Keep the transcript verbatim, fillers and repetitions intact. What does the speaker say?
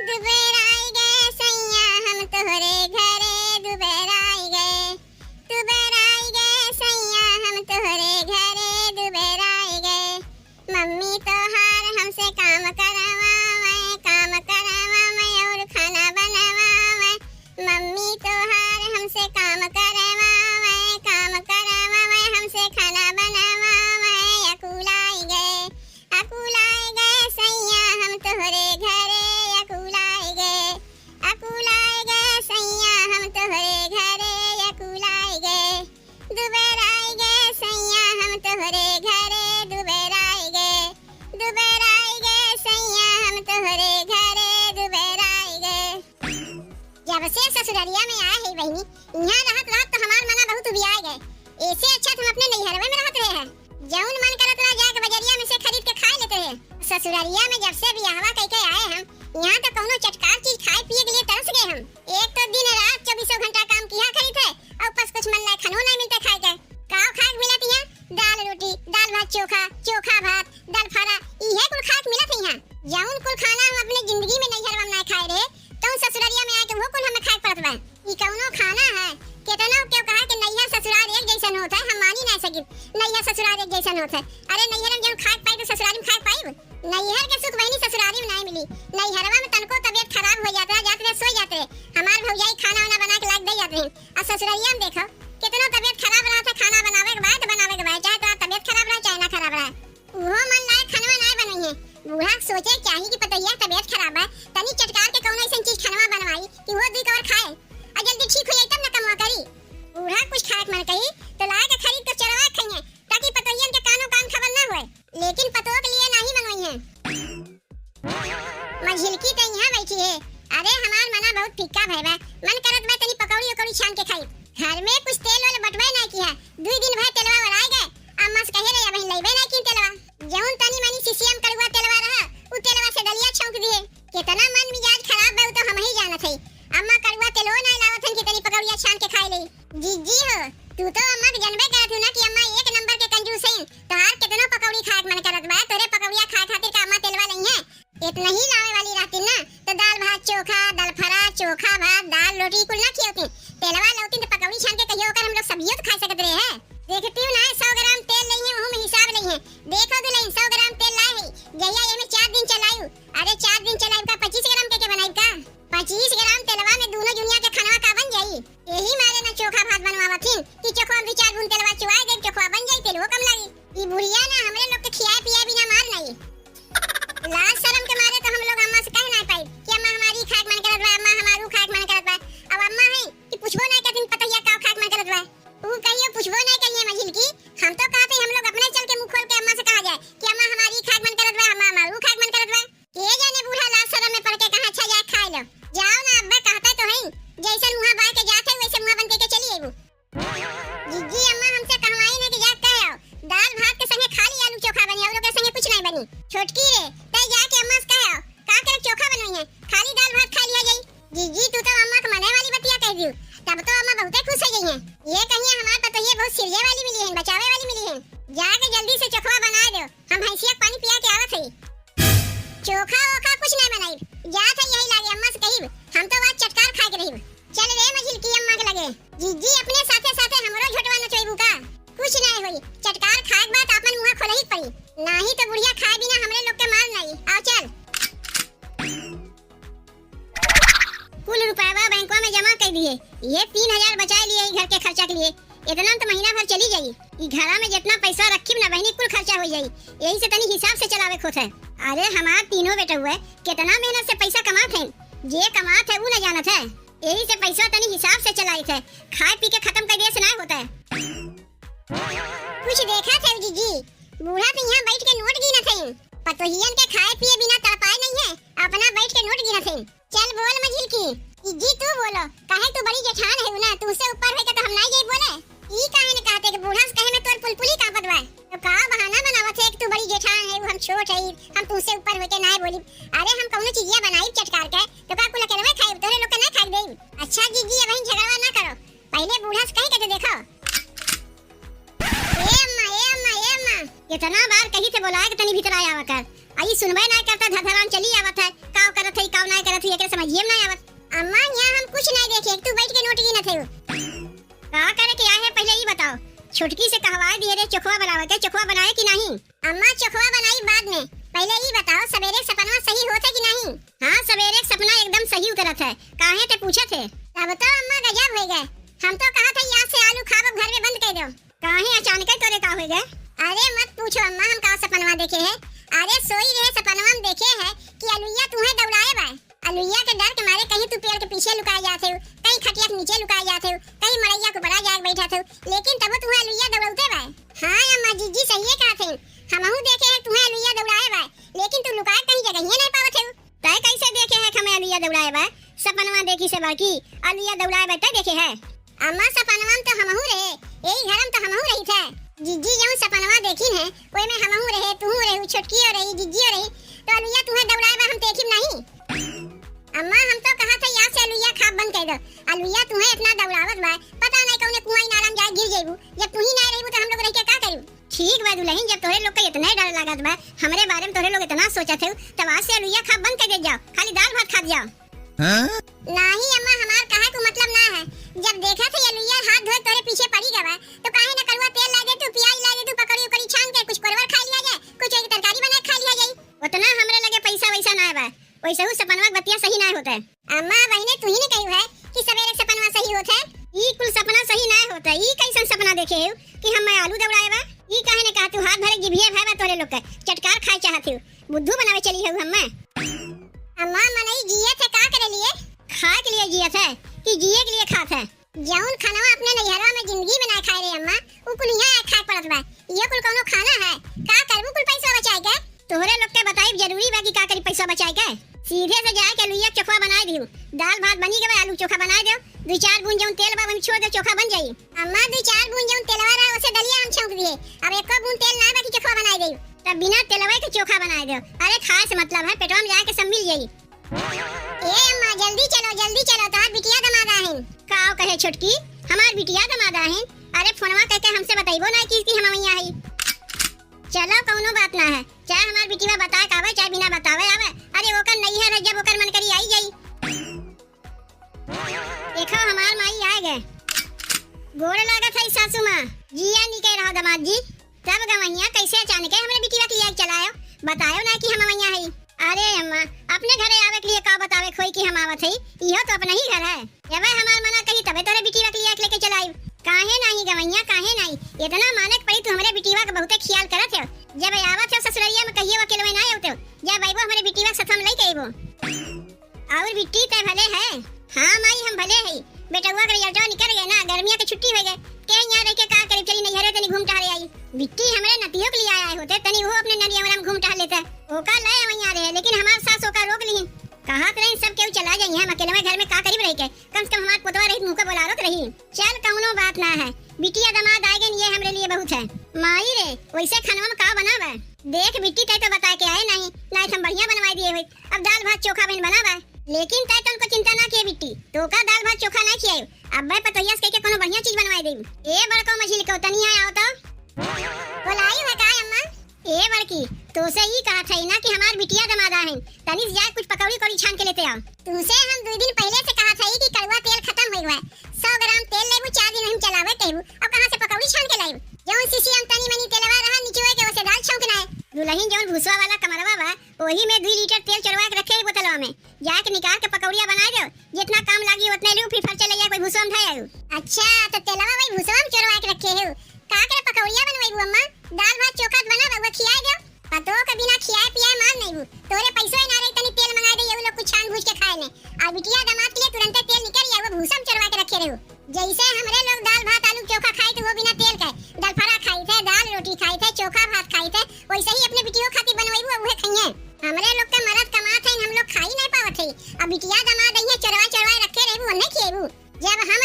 दुबेराई गए सैया हम तोहरे घरे, दुबेराई गए, दुबेराई गए सैया हम तोहरे घरे, दुबेराई गए। मम्मी तोहार हमसे काम करवावे, काम करवावे और खाना बनवावे। मम्मी तोहार हमसे काम करवावे, काम करवावे, हमसे खाना बनवावे। अकुलाई गए, अकुलाई गए सैया हम तोहरे घरे, अकुलाई गए, अकुलाई गए सैया हम तोहरे घरे, अकुलाई गए। दुबेराई गए सैया हम तोहरे घरे, दुबेराई गए, दुबेराई गए सैया हम तोहरे घरे, दुबेराई गए। जब से ससुररिया में आए है बहिनी, इहाँ रहत रहत तो हमार मना बहुत उबियाए गए। ऐसे अच्छा तो हम अपने नैहरवे में रहत रहे हैं। जौन मन करत रहा जाके बजरिया में से खरीद के खाए लेते रहे। ससुररिया में जब से बियाहवा कइके आए हम, इहाँ तो कौनो चटकार चीज खाए पिए के लिए तरस गए हम। एक तो दिन रात चउबीसों घंटा काम किहा करित है, और बस कुछ मन लायक खानो नाहीं मिलत है खाए के। काव खाए के मिलत इहाँ? दाल रोटी, दाल भात चोखा, चोखा भात, दाल फरा, इहे कुल खाए के मिलत है इहाँ। जौन कुल खाना हम अपने जिंदगी में नैहरवा में नाहीं खाए रहे, तौन ससुररिया में आके वो कुल हमें खाए के पड़त बा। ई कौनो खाना है? केतनो केहू कहा कि नैहर ससुराल एक जैसन होत है, हम मानी नाहीं सकित। नैहर ससुराल एक जैसन होत है। अरे नैहर में जौन खाए के पाई तो ससुरारी में खाए के पाई? नैहर के सुख बहिनी ससुरारी में नाहीं मिली। नैहरवा में तनको तबियत खराब हो जात रहा, जात रहे सोई जात रहे। हमार भौजाई खाना वाना बना के लाके दे जात रही। और ससुररिया में देखो, केतनो तबियत खराब रहत है, खाना बनावे के बाद, बनावे के बाद, चाहे तोहार तबियत खराब रहे, चाहे ना खराब रहे। उहो मन लायक खनवा नाय बनइहे। बूढ़ा के सोचे के चाही कि पतोहिया के तबियत खराब बा, तनी चटकार के कौनो अइसन चीज खनवा बनवाई कि वो दुई कवर खाए और जल्दी ठीक हो जाई, तब न कमवा करी। बूढ़ा के कुछ खाए के मन कही तो लाए के खरीद के चोरवा के खइहे, ताकि पतोहियन के कानो कान खबर ना होए, लेकिन पतोह के लिए नाही बनवाई है। मझिलकी तो यहाँ बैठी है। अरे हमार मना बहुत फिक्का भय बा, मन करत बा तनी पकौड़ी उकौड़ी छान के खाई। घर में कुछ तेल वाले बटवे ना किया, दुई दिन भर तेलवा वराए गए। अम्मा से कहे रहे, "अबहिन लइबे ना की तेलवा।" जौन तनी मनी सीसिया में कड़ुआ तेलवा रहा, उ तेलवा से दलिया छौंक दिए। केतना मन मिजाज खराब बा, उ तो हमही जानत हई। अम्मा कड़ुआ तेलवा ना लावत हन कि तनी पकौड़िया छान के खाए लेई। जीजी हो, तू तो अम्मा के जनबे करत हू ना कि अम्मा एक नंबर के कंजूस हईन। तोहार केतनो पकौड़ी खाए के मन करत बा, तोरे पकौड़िया खाए खातिर का अम्मा तेलवा लइहें? एतना ही लावे वाली रहती ना, तो दाल भात चोखा, दाल फरा, चोखा भात, दाल रोटी कुल ना खियौती। तेलवा लौती तो पकौड़ी छान के कहियो ओकर हम लोग सब्जियों तो खा सकत रहे हैं। देखती हूँ ना, सौ ग्राम तेल लइहें, ओहू में हिसाब लइहें। देखो दुल्हन, सौ ग्राम तेल लाए है, जहिया एमे चार दिन चलायु। अरे चार दिन चलायु का, पच्चीस ग्राम के, के बनाई का? पच्चीस ग्राम तेलवा में दूनो दुनिया के खानवा का बन जाई? यही मारे ना चोखा भात बनवावत हिन कि चोखवा में दुई चार बूंद तेलवा चुआए देब, चोखवा बन जाई, तेलवो कम लागी। ई बुढ़िया ना हमरे लोग के खियाए पियाए बिना मार नाई। लाज शरम के मारे तो हम लोग अम्मा से कह ना पाई कि अम्मा हमारी खाए के मन करत बा, अम्मा हमारू खाए के मन करत बा। अब अम्मा है कि पूछबो ना करथिन पतोहिया का खाए के मन करत बा। ऊ कहियो पूछबो ना करिए मझिलकी, हम तो कहते हम लोग अपने चल के मुंह खोल के अम्मा से कहा जाए कि अम्मा हमारी खाए के मन करत बा, अम्मा हमारू खाए के मन करत बा। के जाने बूढ़ा लाज शरम में पड़ के कहाँ अच्छा जाए खाए लो। जाओ ना अब्बा, कहता तो है, जैसन मुँहा बाय के जात है वैसे मुँहा बन के, के चली अइबू। जिज्जी अम्मा हमसे कहवाई ने कि जाके कह आओ, दाल भात के संगे खाली आलू चोखा बनी, और के संगे कुछ नहीं बनी। छोटकी रे, तै जाके अम्मा से कह आओ, का करे चोखा बनवाई है, खाली दाल भात खा लिया जाई। जिज्जी तू तो अम्मा के मने वाली बतिया कह दियो, तब तो अम्मा बहुते खुश हो गई हैं। ये कहिए हमार पतोहिए बहुत सिरजे वाली मिली है, बचावे वाली मिली है। जाके जल्दी से चोखवा बना दो, हम भैंसिया के पानी पिया के आवत हई। चोखा ओखा कुछ नहीं बनाई, जात है यही लागे अम्मा से कहिब, हम तो आज चटकार खाए के रहिब। चल रे मझिलकी अम्मा के लगे, जिज्जी अपने साथे साथे हमरो झोटवा नचोइबू का? कुछ नहीं होई, चटकार खाए के बाद आपन मुँह खोलही के पड़ी, नाही तो बुढ़िया खाए बिना हमरे लोग के मार नहीं। आओ चल। कुल रुपयवा बैंकवा में जमा कर दिए, ये तीन हजार बचा लिए ई घर के खर्चा के लिए। इतना तो महीना भर चली जाई। ई घरा में जितना पैसा रखी ना बहनी, कुल खर्चा हो जाई। यही से तनी हिसाब से चलावे खोत है। अरे हमार तीनों बेटा हुए कितना मेहनत से पैसा कमात हैं, जे कमात है ऊ न जानत है। यही से पैसा तनी हिसाब से चलाइत है, खाए पी के खत्म कर दिए से ना होता है। कुछ देखा थे जीजी, बूढ़ा तो यहाँ बैठ के नोट गिनत हैं। पतोहियन के खाए पिए बिना तड़पाए नहीं है, अपना बैठ के नोट गिनत हैं। चल बोल मझिलकी। जीजी तू बोलो, काहे तू बड़ी जेठान है ना, तुमसे ऊपर होके तो हम नहीं जाई बोले। ई काहे ने कहते कि बूढ़ा से कहे में तोर पुलपुली कांपत बा। तो का बहाना बनावत है कि तू बड़ी जेठान है, हम छोट है, हम तुमसे ऊपर होके नहीं बोली। अरे हम कौनो चीजिया बनाई चटकार के, तो का कुल अकेलवे खाई, तोरे लोग के नहीं खाई देई। अच्छा जीजी, अबहिन झगड़वा ना करो, पहले बूढ़ा से कही के तो देखो। ए अम्मा, ए अम्मा, ए अम्मा। कितना बार कही थे बोलाए के तनी भीतर आया आवा कर। आ ई सुनबे ना करता, धरधरान चली आवत है। काव करत है, काव ना करत है, एक करे के आए है, पहिले ई बताओ, छोटकी से कहवाए दिए रहे चोखवा बनावे के, चोखवा बनाए कि नाहीं? अम्मा, चोखवा बनाई बाद में, पहिले ई बताओ, सबेरे के सपनवा सही होत है कि नाहीं? हाँ, सबेरे के सपना एकदम सही उतरत है, काहे ते पूछत है? तब तो अम्मा गजब होइ गए, हम तो कहत है आज से आलू खाब घर में बंद कर दो। काहे अचानक तोरे का होइ गए? अरे मत पूछो अम्मा, हम का सपनवा देखे है। अरे सोई रहे, सपनवा में देखे है कि अलुइया तुहे दौड़ाए बा। अलुइया के डर के मारे कहीं तू पेड़ के पीछे लुकाए जात हो, कहीं खटिया के नीचे लुकाए जात हो, कहीं मड़ैया के ऊपर आ जाके बैठत हो, लेकिन तबो तुहे अलुइया दौड़ौते बा। हाँ अम्मा, जिज्जी सहिए कहत है, हमहू देखे है तुहे अलुइया दौड़ाए बा, लेकिन तू लुकाए कहीं जगहिए नहीं पावत हो। तय कैसे देखे है कि हमें अलुइया दौड़ाए बा? सपनवा देखी से बड़की, अलुइया दौड़ाए बा तय देखे है? अम्मा, सपनवा में तो हमहू रहे, यही घर में तो हमहू रही थे। जिज्जी जौन सपनवा देखी है, ओए में हमहू रहे, तू रहे, छोटकियो रही, जिज्जियो रही, तो अलुइया तुहे दौड़ाए बा हम देखी नहीं। अम्मा, हम तो कहा था आज से अलुइया खाब बंद कर दो। अलुइया तुहे इतना दौड़ावत बा, पता नहीं कौने कुआं इनारा में जाए गिर जेबू। जब तू ही नहीं रहबू तो हम लोग रह के का करू? ठीक बा दुलहिन, जब तोहरे लोग के इतना डर लागत बा, हमरे बारे में तोहरे लोग इतना सोचत हो, तब आज से अलुइया खाब बंद कर दे जाओ, खाली दाल भात खात जाओ। हाँ? नाही अम्मा, हमार कहे को मतलब ना है। जब देखा थे अलुइया हाथ धोए तोरे पीछे पड़ी गवा, तो काहे ना कड़ुआ तेल ला दे तू, प्याज ला दे तू, पकौड़ी उकौड़ी छान के कुछ परवर खा लिया जाए, कुछ एक तरकारी बना के खा लिया जाए। उतना हमरे लगे पैसा वैसा ना बा, वैसे हूँ सपनवा के बतिया सही ना होता है। अम्मा बहिने, तू ही ने कही है कि सवेरे सपनवा सही होत है। ई कुल सपना सही ना होता, ई कैसन सपना देखे हो कि हम मैं आलू दौड़ाए बा? ई काहे ने कहा तू हाथ भरे जिभिया भाई बा तोरे लोग के चटकार खाए चाहत हो, बुद्धू बनावे चली हो हम्मे। अम्मा, मनई जियत है का करे लिए? खाए के लिए जियत है कि जिए के लिए खात है? जौन खानवा अपने नैहरवा में जिंदगी में ना खाए रे अम्मा, उ कुल यहाँ आए खाए पड़त बा। ये कुल कौनो खाना है? का करबू कुल पैसा बचाए के? तोहरे लोग के बताइब जरूरी बा कि का करी पैसा बचाए के? सीधे से जाए के लुइया चोखवा बनाए दियो। दाल भात बनी गवा, आलू चोखा बनाए दो। दो चार बूंद जौन तेल बा, वही छोड़ दो, चोखा बन जाई। अम्मा, दो चार बूंद जौन तेलवा रहा, उसे दलिया हम छौंक दिए। अब एको बूंद तेल ना बा कि चोखवा बनाए दे। तब बिना तेलवा के चोखा बनाए दो। अरे, खाए से मतलब है, पेटवा में जाए के सब मिल जाई। ए अम्मा, जल्दी चलो, जल्दी चलो, तोहार बिटिया दमाद आहिन। का कहे छोटकी, हमार बिटिया दमाद आहिन? अरे, फोनवा करके हमसे बतइबो ना की कि हम वहीं आई। चलो, कौनो बात ना है, चाहे हमार बिटिया बताए के आवे, चाहे बिना बतावे आवे। अरे, ओकर नैहर है, जब ओकर मन करी आई जाई। देखो, हमार माई आ गए। गोड़ लागत है सासू माँ। जिया निके रहो दमाद जी। तब गवैया कैसे अचानक है हमरे बिटिया के लिए चलायो? बतायो ना कि हम वैया हई। अरे अम्मा, अपने घरे आवे के लिए का बतावे खोई कि हम आवत हई? इहो तो अपना ही घर है। जब हमार मना कही तबे तोरे बिटिया के लिए लेके चलाई। काहे नाही गवैया, काहे नाही? इतना माने के पड़ी, तू हमरे बिटिया के बहुते ख्याल करत हो। जब आवत हो ससुररिया में कहिए अकेलवे ना आवते हो। जब आइबो हमरे बिटिया के साथ हम लेके आइबो। और बिट्टी तय भले है? हाँ माई, हम भले हई। बेटउआ के रिजल्टवा निकल गए ना, गर्मिया के छुट्टी हो गए। के यहाँ रह के का करी, चली नैहरे तनी घूम टहरे आई। बिट्टी हमरे नतियो के लिए आए होते, तनी वो अपने ननिया में घूम टहर लेते। ओका ले वहीं आ रहे, लेकिन हमार सास ओका रोक ली। कहा रही सब केहू चला जाई, हम अकेले में घर में का करीब रह के? कम से कम हमार पोतवा रही, मुँह का बोलारो तो रही। चल, कौनो बात ना है, बिटिया दमाद आ गए, ये हमरे लिए बहुत है। माई रे, वैसे खानवा में का बना बा? देख बिट्टी, तय तो बता के आए नहीं, नहीं तो हम बढ़िया बनवाई दिए हुई। अब दाल भात चोखा बहन बना बा, लेकिन तय तो उनको चिंता ना किए बिट्टी, तो का दाल भात चोखा ना खियाए। अब मैं पतोहिया से कह के कोनो बढ़िया चीज बनवाई देब। ए बड़को मझिल को, तनी यहाँ आओ तो। बोलाई हुआ का अम्मा? ए बड़की, तो से ई कहा था ना कि हमार बिटिया दमाद आहिन, तनी से जाए कुछ पकौड़ी कौड़ी छान के लेते आओ। तुमसे हम दो दिन पहले से कहा था कि कड़वा तेल खत्म हो गया, सौ ग्राम तेल लेबू, चार दिन हम चलावे कहबू, अब कहाँ से पकौड़ी छान के लाइब? जौन शीशी हम तनी मनी तेलवा रहा निचोए के, उसे डाल छौंकना है। दुलहिन, जौन भूसवा वाला कमरवा बा, ओही में दुई लीटर तेल चोरवा के रखे है बोतलवा में, जाके निकाल के पकौड़िया बनाए दो, जितना काम लागी उतने लियो, फिर फरचे ले जाए कोई भूसवा में धरे आयु। अच्छा, तो तेलवा वही भूसवा में चोरवा के रखे हो? का करे पकौड़िया बनवाइबू अम्मा? दाल भात चोखा तो बना बउआ, खियाए दो। पतोह के बिना खियाए पियाए मान नहीं बू। तोरे पैसो ही ना रही, तनी तेल मंगाए दे, ये लोग कुछ छान भूज के खाए ने। और बिटिया दामाद के लिए तुरंते तेल निकल गया, वो भूसा में चोरवा के रखे रहो। जैसे हमरे लोग दाल भात आलू चोखा खाई थे, वो बिना तेल के दलफरा खाई थे, दाल रोटी खाई थे, चोखा भात खाई थे, वैसे ही अपने बिटियों खातिर बनवाइबू, अब उहे खइहें। हमरे लोग के मरद कमात हैं, हम लोग खाई नहीं पावत है। अब बिटिया दामाद अइहें, चोरवा चोरवा रखे रहबू, उन्हें खिएबू। जब हम